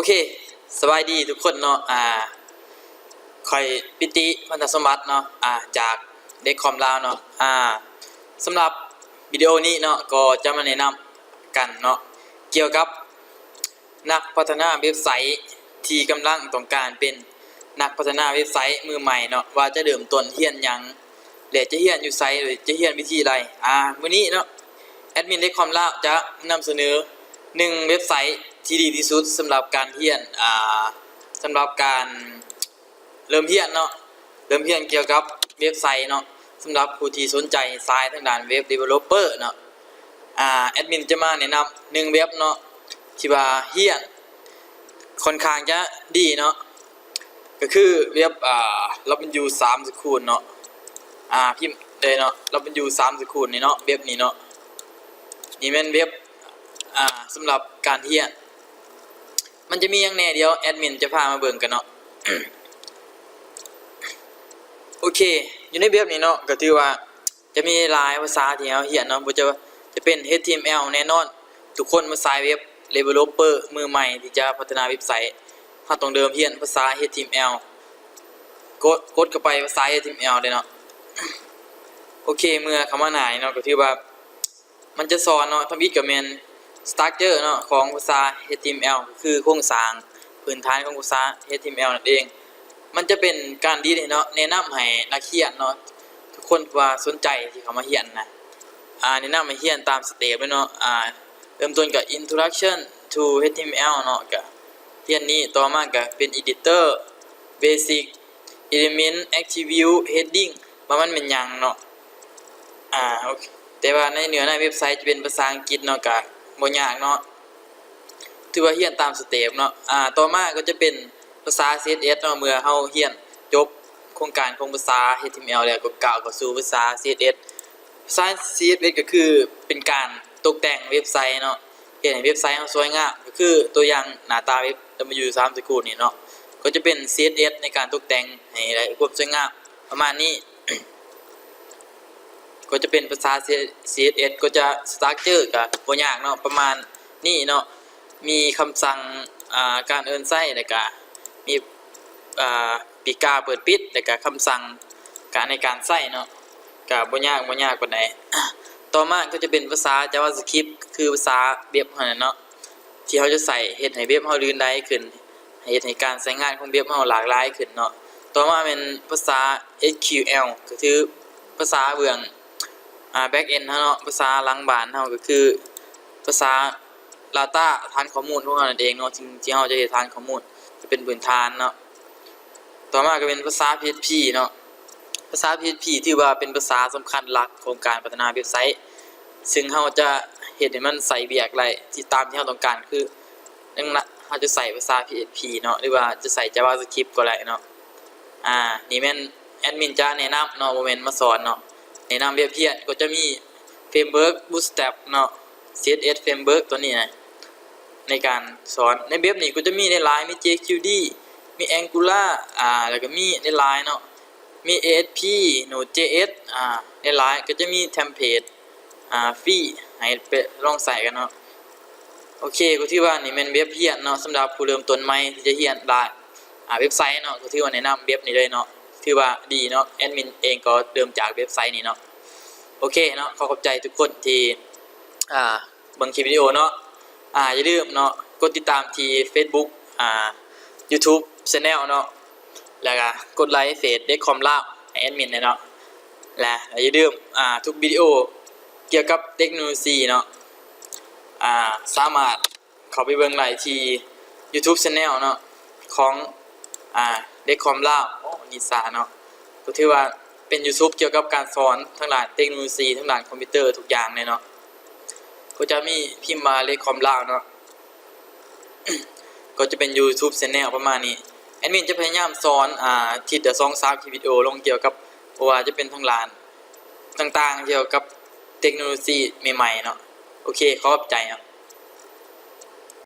ເຄ ສະບາຍດີທຸກຄົນເນາະ ອ່າ ຂ້ອຍ ປິຕິ ພັນທະສົມບັດເນາະ ອ່າ ຈາກເດັກຄອມລາວເນາະ ອ່າ ສຳລັບວິດີໂອນີ້ເນາະ ກໍຈະມາແນະນຳກັນເນາະ ກ່ຽວກັບນັກພັດທະນາເວັບໄຊທີ່ກຳລັງຕ້ອງການເປັນນັກພັດທະນາເວັບໄຊມືໃໝ່ເນາະ ວ່າຈະເລີ່ມຕົ້ນຮຽນຫຍັງ ແລະ ຈະຮຽນຢູ່ໃສ ຫຼື ຈະຮຽນວິທີໃດ ອ່າ ມື້ນີ້ເນາະ ແອດມິນເດັກຄອມລາວຈະນຳສະເໜີໜຶ່ງເວັບໄຊທີ່ດີທີ່ສຸດສຳລັບການຮຽນ ອ່າ ສຳລັບການເລີ່ມຮຽນເນາະ ເລີ່ມຮຽນກ່ຽວກັບເວັບໄຊເນາະ ສຳລັບຜູ້ທີ່ສົນໃຈສາຍທາງດ້ານເວັບ developer ເນາະ ອ່າ ແອດມິນຈະມາແນະນຳໜຶ່ງເວັບເນາະ ທີ່ວ່າຮຽນຄ່ອນຂ້າງຈະດີເນາະ ກໍຄືເວັບ ອ່າ ດັບເບິນຢູ ສາມສະກູນເນາະ ອ່າ ພິມໄດ້ເນາະ ດັບເບິນຢູ ສາມສະກູນນີ້ເນາະ ເວັບນີ້ເນາະ ນີ້ແມ່ນເວັບ ອ່າ ສຳລັບການຮຽນ ມັນຈະມີຫຍັງແດ່ ດຽວແອດມິນຈະພາມາເບິ່ງກັນເນາະ ໂອເຄ ຢູ່ໃນເວັບນີ້ເນາະ ກໍຖືວ່າ ຈະມີຫຼາຍພາສາທີ່ເຮົາຮຽນເນາະ ບໍ່ວ່າຈະ ຈະເປັນ ເອັດທີເອັມແອລ ແນ່ນອນ ທຸກຄົນມາສາຍເວັບ developer ມືໃໝ່ທີ່ຈະພັດທະນາເວັບໄຊ ເຮົາຕ້ອງເລີ່ມຮຽນພາສາ ເອັດທີເອັມແອລ ກົດ ກົດເຂົ້າໄປພາສາ ເອັດທີເອັມແອລ ເລີຍເນາະ ໂອເຄ ເມື່ອເຂົ້າມາໜ້ານີ້ເນາະ ກໍຖືວ່າ ມັນຈະສອນເນາະ ທຳອິດກໍແມ່ນ structure ເນາະ ຂອງພາສາ ເອັດທີເອັມແອລ ກໍຄືໂຄງສ້າງພື້ນຖານຂອງພາສາ ເອັດທີເອັມແອລ ນັ້ນເອງ ມັນຈະເປັນການດີເນາະ ແນະນຳໃຫ້ນັກຮຽນເນາະ ທຸກຄົນທີ່ວ່າສົນໃຈທີ່ເຂົ້າມາຮຽນນະ ອ່າ ແນະນຳໃຫ້ຮຽນຕາມສະເຕັບເລີຍເນາະ ອ່າ ເລີ່ມຕົ້ນກໍ Introduction to ເອັດທີເອັມແອລ ເນາະ ກໍຮຽນນີ້ ຕໍ່ມາກໍເປັນ Editor Basic Element Attribute Heading ວ່າມັນແມ່ນຫຍັງເນາະ ອ່າ ໂອເຄ ແຕ່ວ່າໃນເນື້ອໃນເວັບໄຊຈະເປັນພາສາອັງກິດເນາະ ກະບໍ່ຍາກເນາະ ຖືວ່າຮຽນຕາມສະເຕັບເນາະ ອ່າ ຕໍ່ມາກໍຈະເປັນພາສາ ຊີເອສເອັສ ເນາະ ເມື່ອເຮົາຮຽນຈົບໂຄງການຂອງພາສາ ເອັດທີເອັມແອລ ແລ້ວ ກໍກ້າວເຂົ້າສູ່ພາສາ ຊີເອສເອັສ ພາສາ ຊີເອສເອັສ ກໍຄືເປັນການຕົກແຕ່ງເວັບໄຊເນາະ ເຮັດໃຫ້ເວັບໄຊເຮົາສວຍງາມ ກໍຄືຕົວຢ່າງໜ້າຕາເວັບ ດັບເບິນຢູ ສາມສະກູນນີ້ເນາະ ກໍຈະເປັນ ຊີເອສເອັສ ໃນການຕົກແຕ່ງໃຫ້ໄດ້ຄວາມສວຍງາມ ປະມານນີ້ ກໍຈະເປັນພາສາ ຊີເອສເອັສ ກໍຈະ structure ກໍບໍ່ຍາກເນາະ ປະມານນີ້ເນາະ ມີຄຳສັ່ງ ອ່າ ການເອີ້ນໃຊ້ ແລ້ວກະມີ ອ່າ ປີກກາເປີດປິດ ແລ້ວກະຄຳສັ່ງການໃນການໃຊ້ເນາະ ກະບໍ່ຍາກ ບໍ່ຍາກປານໃດ ຕໍ່ມາກໍຈະເປັນພາສາ JavaScript ຄືພາສາເວັບຫັ້ນແຫຼະເນາະ ທີ່ເຮົາຈະໃຊ້ເຮັດໃຫ້ເວັບເຮົາລື່ນໄຫຼຂຶ້ນ ເຮັດໃຫ້ການໃຊ້ງານຂອງເວັບເຮົາຫຼາກຫຼາຍຂຶ້ນເນາະ ຕໍ່ມາແມ່ນພາສາ ເອັສຄິວແອລ ກໍຄືພາສາເບື້ອງ ອ່າ back end ເຮົາເນາະ ພາສາຫຼັງບ້ານເຮົາກໍຄືພາສາ Data ຖານຂໍ້ມູນຂອງເຮົານັ້ນເອງເນາະ ທີ່ ທີ່ເຮົາຈະເຮັດຖານຂໍ້ມູນ ຈະເປັນພື້ນຖານເນາະ ຕໍ່ມາກໍເປັນພາສາ PHP ເນາະ ພາສາ PHP ຖືວ່າເປັນພາສາສຳຄັນຫຼັກຂອງການພັດທະນາເວັບໄຊ ເຊິ່ງເຮົາຈະເຮັດໃຫ້ມັນໃຊ້ວຽກໄດ້ທີ່ ຕາມທີ່ເຮົາຕ້ອງການ ຄື ດັ່ງນັ້ນ ເຮົາຈະໃຊ້ພາສາ PHP ເນາະ ຫຼືວ່າຈະໃຊ້ JavaScript ກໍໄດ້ເນາະ ອ່າ ນີ້ແມ່ນແອດມິນຈະແນະນຳເນາະ ບໍ່ແມ່ນມາສອນເນາະ ແນະນຳແບບຮຽນ ກໍຈະມີ framework Bootstrap ເນາະ CSS framework ຕົວນີ້ນະ ໃນການສອນ ໃນເວັບນີ້ກໍຈະມີຫຼາຍໆ ມີ JQuery ມີ Angular ອ່າ ແລ້ວກໍມີຫຼາຍໆເນາະ ມີ ASP Node.js ອ່າ ຫຼາຍໆ ກໍຈະມີ template ອ່າ ຟຣີ ໃຫ້ໄປລອງໃຊ້ກັນເນາະ ໂອເຄ ກໍຖືວ່ານີ້ແມ່ນເວັບຮຽນເນາະ ສຳລັບຜູ້ເລີ່ມຕົ້ນໃໝ່ທີ່ຈະຮຽນດ້ານ ອ່າ ເວັບໄຊເນາະ ກໍຖືວ່າແນະນຳເວັບນີ້ເລີຍເນາະ ຖືວ່າດີເນາະ ແອດມິນເອງກໍເລີ່ມຈາກເວັບໄຊນີ້ເນາະ ໂອເຄເນາະ ຂໍຂອບໃຈທຸກຄົນທີ່ ອ່າ ເບິ່ງຄລິບວິດີໂອເນາະ ອ່າ ຢ່າລືມເນາະ ກົດຕິດຕາມທີ່ Facebook ອ່າ YouTube Channel ເນາະ ແລ້ວກໍກົດໄລເຟສເດັກຄອມລາວໃຫ້ແອດມິນແດ່ເນາະ ແລະ ຢ່າລືມ ອ່າ ທຸກວິດີໂອກ່ຽວກັບເຕັກໂນໂລຊີເນາະ ອ່າ ສາມາດເຂົ້າໄປເບິ່ງໄດ້ທີ່ YouTube Channel ເນາະ ຂອງ ອ່າ ເດັກຄອມລາວ ໂອ້ ນິສາເນາະ ກໍຖືວ່າເປັນ YouTube ກ່ຽວກັບການສອນທາງດ້ານເຕັກໂນໂລຊີ ທາງດ້ານຄອມພິວເຕີທຸກຢ່າງເລີຍເນາະ ກໍຈະມີພິມວ່າເດັກຄອມລາວເນາະ ກໍຈະເປັນ YouTube Channel ປະມານນີ້ ແອດມິນຈະພະຍາຍາມສອນ ອ່າ ທິດລະສອງສາມຄລິບວິດີໂອລົງກ່ຽວກັບ ບໍ່ວ່າຈະເປັນທາງດ້ານຕ່າງໆ ກ່ຽວກັບເຕັກໂນໂລຊີໃໝ່ໆເນາະ ໂອເຄ ຂອບໃຈເນາະ.